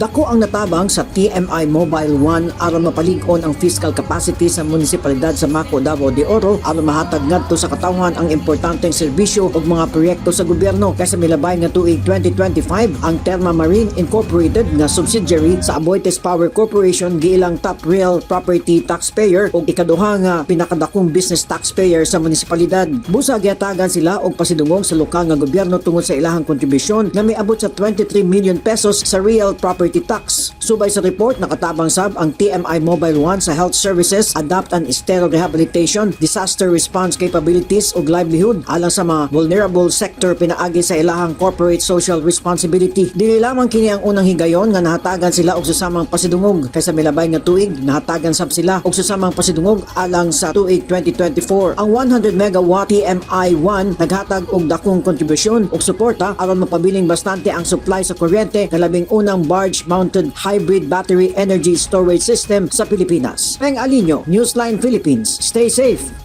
Dako ang natabang sa TMI Mobile One aron mapalig-on ang fiscal capacity sa munisipalidad sa Maco, Davao de Oro aron mahatag ngadto sa katawhan ang importanteng serbisyo ug mga proyekto sa gobyerno. Kaysa milabay nga tuig 2025, ang Terma Marine Incorporated nga subsidiary sa Aboitiz Power Corporation giilang top real property taxpayer ug ikaduha nga pinakadakong business taxpayer sa munisipalidad. Busa gihatagan sila og pasidungog sa lokal nga gobyerno tungod sa ilahang kontribusyon nga miabot sa 23 million pesos sa real property tax. Subay sa report, nakatabang sab ang TMI Mobile One sa health services, adapt and estero rehabilitation, disaster response capabilities ug livelihood alang sa mga vulnerable sector pinaagi sa ilahang corporate social responsibility. Dili lamang kini ang unang higayon nga nahatagan sila og susamang pasidungog kaysa milabay nga tuig, nahatagan sab sila og susamang pasidungog alang sa tuig 2024. Ang 100 megawatt TMI 1 naghatag og dakong kontribusyon ug suporta aron mapabiling bastante ang supply sa kuryente nga labing unang barge mounted hybrid battery energy storage system sa Pilipinas. Peng Alinio, Newsline Philippines. Stay safe.